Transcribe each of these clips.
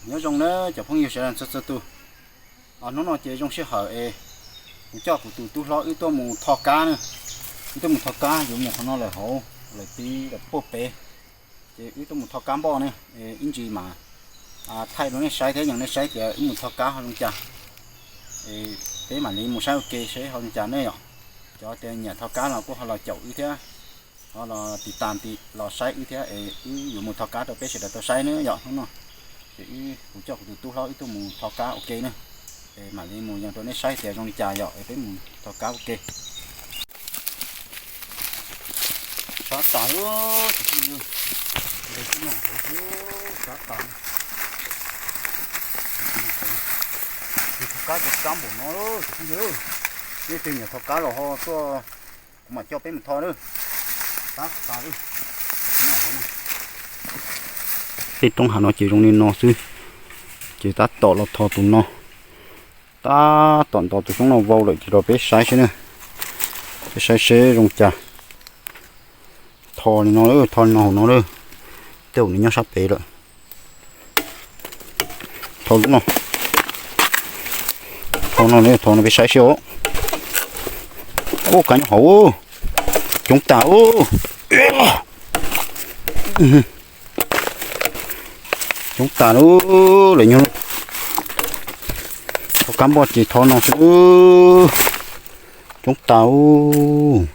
Nyob zoo na cov phooj ywg sawv daws txhua txhua tus. Hnub no ces zoo sij hawm es kuv coj kuv tus tub hlob wb tuaj mus tho kab na. Wb tuaj mus tho kab, yuav mus qhov no lawm hauv lawm tid lawm puag pem. Ces wb tuaj mus tho kab npoj ne, ib ntsis mas thaij rau nej saib thiab yeem nej saib tias wb mus tho kab ho zoo cas. Peb mam li mus saib ua ke seb ho zoo cas ne yom. Cov tias nyiam tho kab los kuj ho los caum wb thiab, ho los tiv tas ti los saib wb thiab es wb yuav mus tho kab rau peb sawv daws tau saib na yom. Hnub no ces wb kuv coj kuv tus tub hlob wb tuaj mus tho kab ua ke na. Es mam li mus yees rau nej saib tias zoo li cas yom, es peb mus tho kab ua ke. Sab tas, sab tas, tho kab ces kab npaum no, nej tej nyiam tho kab los ho tuaj, kuv mam coj peb mus tho lawm. Tej roob hav no ces zoo li no xwb, ces tab tom los tho tus no. Tab tom nto tus xyoob no vau lawm ces rau peb saib seb na, peb saib seb zoo cas. Tho li no, tho li no hauv no lawm, tej zaum nws nyob sab pem lawm. Tho lub no, tho no, tho no peb saib seb os. Ub, kab nyob hauv, coob tas ub. Coob tas lawm nyuag. Tho kab npoj ces tho no xwb. Coob tas ub.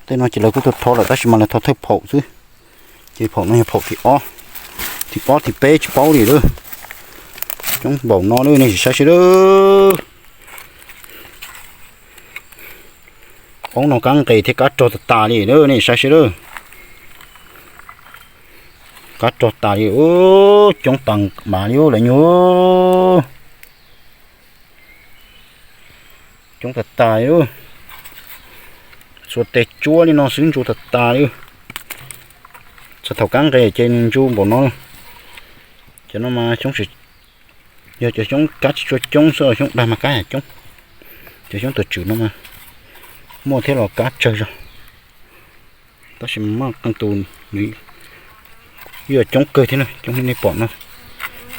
Tej no ces lawv kuj tau tho lawm tab sis mas lawv tho thawj phaum xwb. Ces phaum no yog phaum thib ob, thib ob thib peb tsis paub li lawm. Coob npaum no lawm nej sim saib seb lawm. Oob no kab nqes thiab kab rog tas tas li lawm nej saib seb lawm. Kab rog tas li, coob tas mas li lawm nyuag. Coob tas tas li, xuas tes tsuab li no xwb ntsuag tas tas li. Txog thaum kab nqes ces nws ntsuag npaum no. Cov no mas xyoob, yog cov xyoob kab tsis tshua coob xwb, xyoob dag mas kab yam coob. Cov xyoob tuam tswm no mas muaj thiab los kab tsawg zog. Tab sis mas qee tus nws yeej coob kawg thiab na, coob li nej pom no.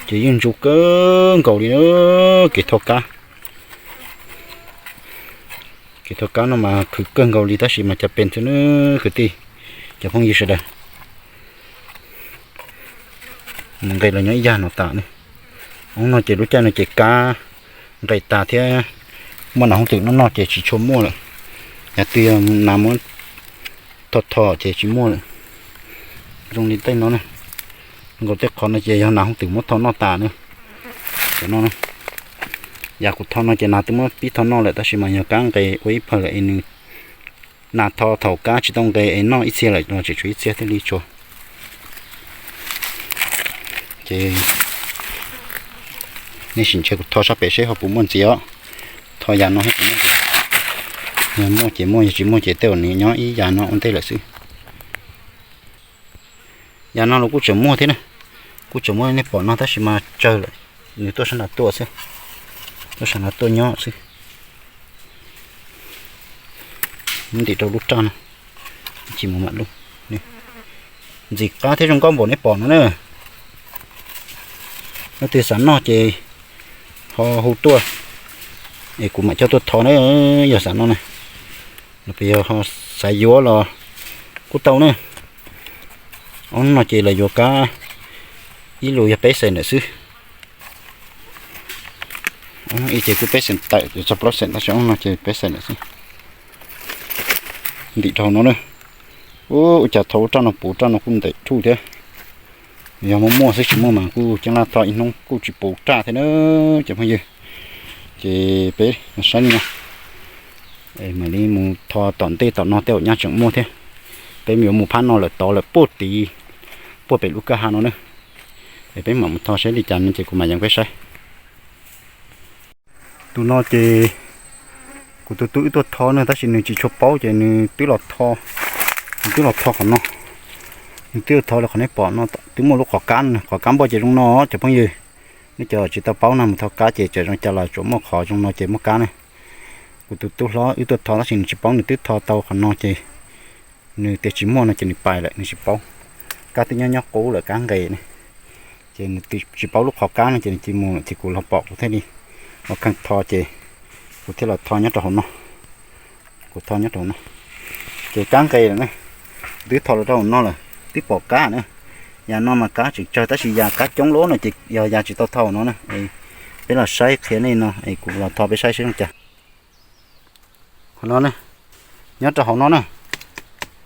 Ces yeej ntsuag kawg nkaus li na, kev tho kab. Kev tho kab no mas khwv kawg nkaus li tab sis mas cas pes xwb na kwv tij, cov phooj ywg sawv daws. Mus nqes los nyob ib yag no tas ne. Oob no ces lub caij no ces kab nqes tas thiab, muaj nas hooj twm noj noj ces tsis tshua muaj lawm. Yog twg yog nas muab tho tho ces tsis muaj lawm. Zoo li tej no na, nkaus tej qhov no ces yog nas hooj twm muab tho noj tas na. Cov no, yam kuv tho no ces nas twb muab pib tho noj lawm tab sis mas yog kab nqes ua ib phaw lawm es nws, nas tho thaum kab tsis tau nqes es noj ib txhia lawm no tseem tshuav ib txhia thiaj li tshuav. Ces nej sim ntshe kuv tho sab pem seb ho puas muaj ntxiv os. Tho yam no, yog muaj ces muaj, yog tsis muaj ces tej zaum nws nyob ib yam no ua ntej lawm xwb. Yam no los kuj tseem muaj thiab na, kuj tseem muaj nej pom no tab sis mas tsawg lawm, nws tuaj sab nrad tuaj xwb, tuaj sab nrad tuaj nyob xwb. Ntim rau lub raj no, tsis mus mam lub. Ntxim qab thiab zoo nkauj npaum nej pom no na. Leej twg xav noj ces ho hu tuaj es kuv mam coj tuaj tho na, yog xav noj na. Los yog ho xav yuav los kuj tau na. Ob hnub no ces lawv yuav kab ib lus yog peb xees ntawm xwb. Ib ces kuj peb xees tawm txog plaub xees tab sis ob hnub no ces peb xees ntawm xwb. Ntim dhau no na. Ua cas tho ua raj no puv raj no kuj ntev thuj thiab. Yog muaj muaj xwb tsis muaj mas kuj ceeb laj tho ib hnub kuj tsis puv raj thiab na cov phooj ywg. Ces peb saib li no, mam li mus tho tom ntej tom no tej zaum nyaj tseem muaj thiab. Peb yuav mus phab no lawm tod lawm puag tid, puag pem lub kwj ha no na. Es peb mam mus tho saib li cas no ces kuv mam yees peb saib. Tus no ces kuv tus tub wb tuaj tho na tab sis nws tsis tshua paub ces nws twb los tho, nws twb los tho qhov no. Nws twb los tho lawm qhov nej pom no twb muaj lub qhov kab, qhov kab npoj ces zoo no cov phooj ywg. Nej cov tsis tau paub na mus tho kab ces tseem zoo cas los tsuas muaj qhov zoo no ces muaj kab na. Kuv tus tub hlob wb tuaj tho tab sis nws tsis paub, nws twb tho tau qhov no ces nws tias tsis muaj no ces nws pais lawm nws tsis paub. Kab twb nyob nyob qub lawm kab nqes ne. Ces nws tsis paub lub qhov kab no ces nws cia mus lawm ces kuv los pom kuv thiaj li ua kheej tho ces kuv thiaj los tho nyob rau hauv no. Kuv tho nyob rau hauv no ces kab nqes lawm na. Twb tho los rau hauv no lawm, twb pom kab na. Yam no mas kab tseem tsawg tab sis yam kab coob lawm no ces yog yam tsis tau tho hauv no na. Peb los saib qhia nej no es kuv los tho peb saib seb zoo cas. Qhov no ne, nyob rau hauv no na.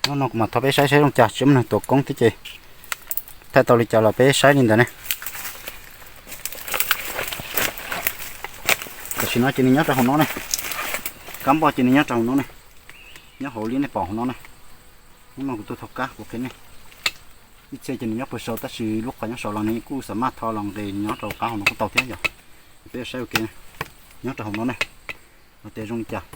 Nyob no kuv mam tho peb saib saib zoo cas, tsis muaj neeg tuav koob thiab ces thaij tau li cas los peb saib li ntawd ne. Tam sim no ces nws nyob rau hauv no ne. Kab npoj ces nws nyob rau hauv no ne. Nyob hauv li nej pom hauv no ne. Hnub no kuv tuaj tho kab kuv qhia nej. Ib txhia ces nws nyob puag saud tab sis lub qhov nyob saud los nws kuj xam maj tho los nqes nyob rau qab hauv no kuj tau thiab yom. Peb saib ua ke, nyob rau hauv no ne. Hais tias zoo li cas.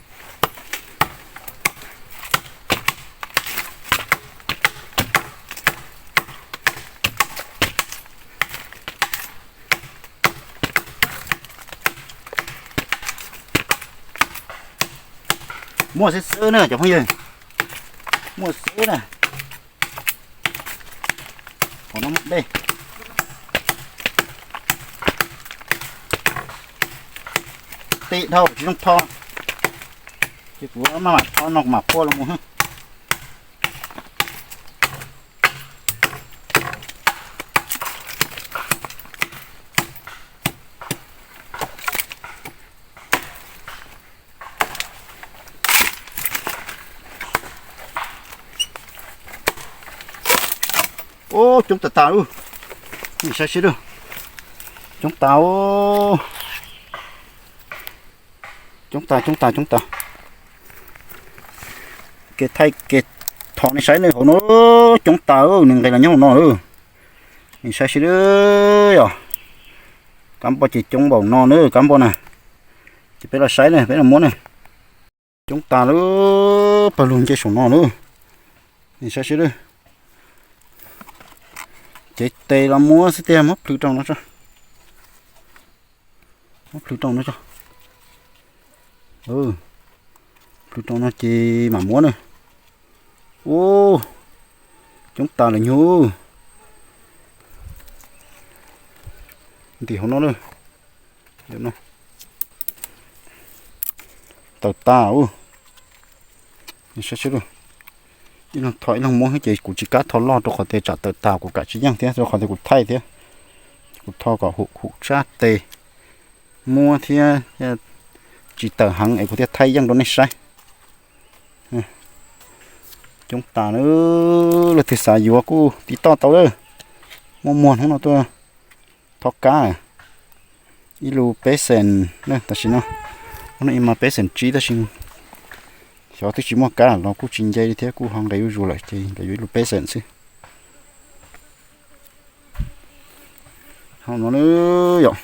Muaj xwb xwb na cov phooj ywg, muaj xwb na. Qhov no muaj dej, tej dhau tsis zoo tho, ces kuv maj mam tho no kuv mam pua los mus. Ub, coob tas tas lawm. Nej saib seb, coob tas. Coob tas, coob tas, coob tas. Kev thaij kev thov nej saib ne, hauv no coob tas, nws nqes los nyob hauv no lawm. Nej saib seb yog, kab npoj ces coob npaum no na, kab npoj na. Ces peb los saib ne, peb los muab ne. Coob tas lawm, pawg lug nce saum no lawm. Nej saib seb, cev tes los muab xwb tiag, muab plhws rau no tso. Muab plhws rau no tso. Plhws rau no ces mam muab na. Ub, coob tas lawm nyuj. Ntim hauv no na. Tawm tas ub. Saib seb, ib leeg tho ib leeg muab xwb ces kuv tsis kam tho loj rau qhov tias tsam tawm tas kuv kam tsis yeej thiab, rau qhov tias kuv thaij thiab. Kuv tho kom hum hum sab tes muab thiab, tsis tawm heev es kuv thiaj thaij yeej rau nej saib. Coob tas na, leej twg xav yuav kuj tiv toj tau lawm. Muaj muag hnub no tuaj thov kab. Ib lub peb xees na, tam sim no hnub no ib mas peb xees tsib tab sis xyov twb tsis muaj kab los kuj tsis nce li thiab, kuj ho nqes zuj zus lawm ces nkawd yuav ib lub peb xees xwb. Hauv no yom.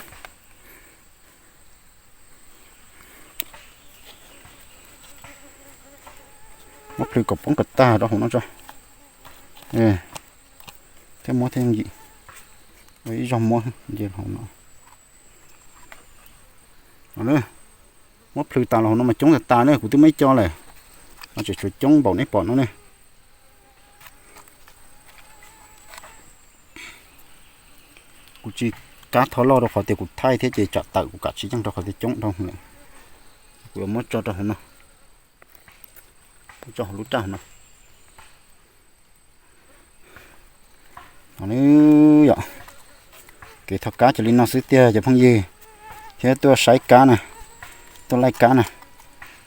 Muab plhws kom poob kom tag rau hauv no tso. Thiab muab thiab yooj yim. Ib zaug muab nce hauv no. Muab plhws tas los hauv no mas coob tas tas ne, kuv twb muab ib co lawm. No tseem tshuav coob npaum neb pom no ne. Kuv tsis kam tho loj rau qhov tias kuv thaij thiab ces tsam tawm kuv kam tsis yeej rau qhov tias coob dhau lawm. Kuv yuav muab tso rau hauv no, tso hauv lub raj hauv no. Yom, kev thov kab ces li no xwb tiag cov phooj ywg, thiab tuaj saib kab na, tuaj laij kab na,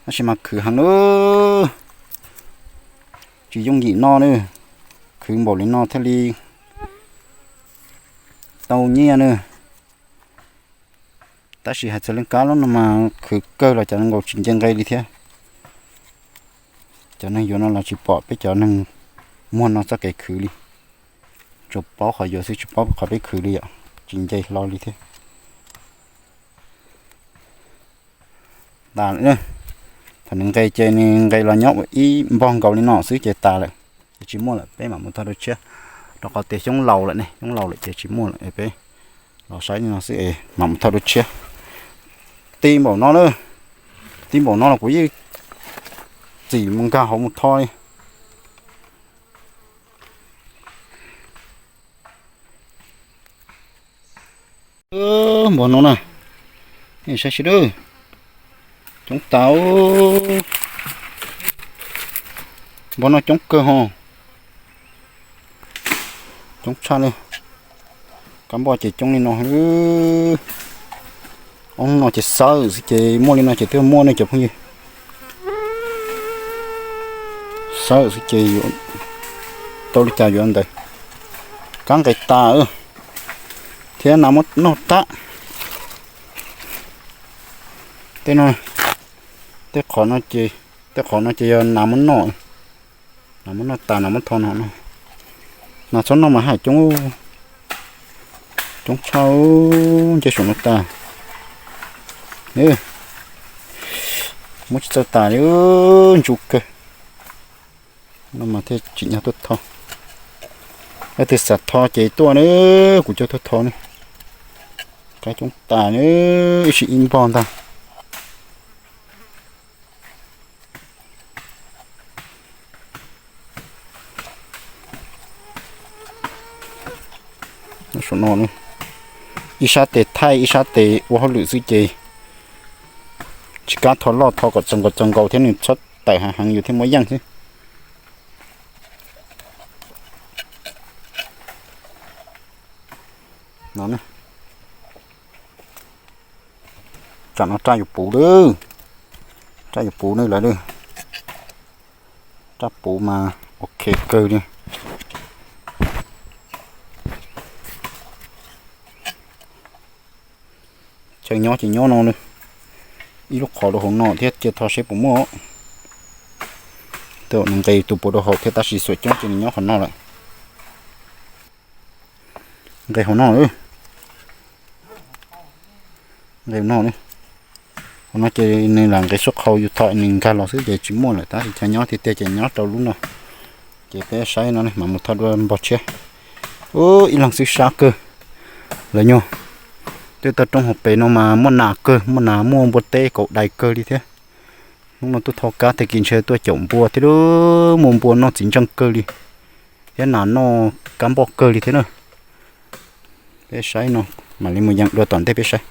tab sis mas khwv heev lawm. Tsis yooj yim no na, khwv npaum li no thiaj li tau nyiaj na. Tab sis hais txog leej kab lub no mas khwv kawg los cov neeg nkaus tsis nce nqe li thiab. Cov neeg yuav no los tsis pom peb cov neeg muag no txoj kev khwv li. Tsuas paub qhov yuav xwb tsis paub qhov peb khwv li yom, tsis nce hlo li thiab. Tas lawm, thaum nws nqes ces nws nqes los nyob ua ib npog nkaus li no xwb ces tas lawm. Ces tsis muaj lawm, peb mam mus thov dua tshiab, rau qhov tias xyoob laus lawm ne, xyoob laus lawm ces tsis muaj lawm, peb los saib li no xwb es mam mus thov dua tshiab. Ti npaum no na, ti npaum no los kuv yeej txim mus nkag hauv mus thov li. Npog no na, nej saib sib dab, coob tas. Npog no coob kawg ho, coob tshaj li. Kab npoj ces coob li no. Ob hnub no ces xawb xwb ces muaj li no ces twb muaj ne cov phooj ywg. Xawb xwb ces yuav tau li cas yuav ntawd. Kab nqes tas thiab nas muab noj tag. Tej no, tej qhov no ces, tej qhov no ces yog nas muab noj. Nas muab noj tas, nas muab tho no no. Nas txhob noj mas haj coob, coob tshaj, nce saum no tas. Muab tsis txawj tas li, ntsuj kawg. No mas thiaj tsim nyog tuaj tho. Leej twg xav tho ces tuaj na, kuv coj tuaj tho ne. Kab coob tas na, ib sij ib npog ntag. Saum no, ib sab tes thaij ib sab tes ua hauj lwm xwb ces tsis kam tho loj, tho kom txaus nkaus txaus nkaus thiab nws txhob tawm heev heev yus thiaj muaj yeej xwb. No, tsam no raj yuav puv lawm, raj yuav puv ne lawm. Raj puv mas ok kawg li. Chaw nyob ces nyob no, ib lub qhov rau hauv no thiab, cia tho seb puas muaj. Nws nqes tus puav rau hauv thiab tab sis xuam coob ces nws nyob qhov no lawm. Nqes hauv no, nqes no, hauv no ces nws lam nqes suab qhau yus tho nws nkag los xwb ces tsis muaj lawm, tab sis chaw nyob tiag tiag ces nyob rau lub no. Ces peb saib no mam mus tho dua npog tshiab. Ub, ib leeg xwb sab kawg. Lawv nyuag, tej toj roob hauv pes no mas muaj nas kawg, muaj nas muaj npua teb kaum dais kawg li thiab. Hnub no tuaj tho kab tag kis ntshe tuaj caum npua thiab, muaj npua noj txiv ntseej kawg li thiab nas noj kab npoj kawg li thiab na. Peb saib no, mam li mus yees dua tom ntej peb saib.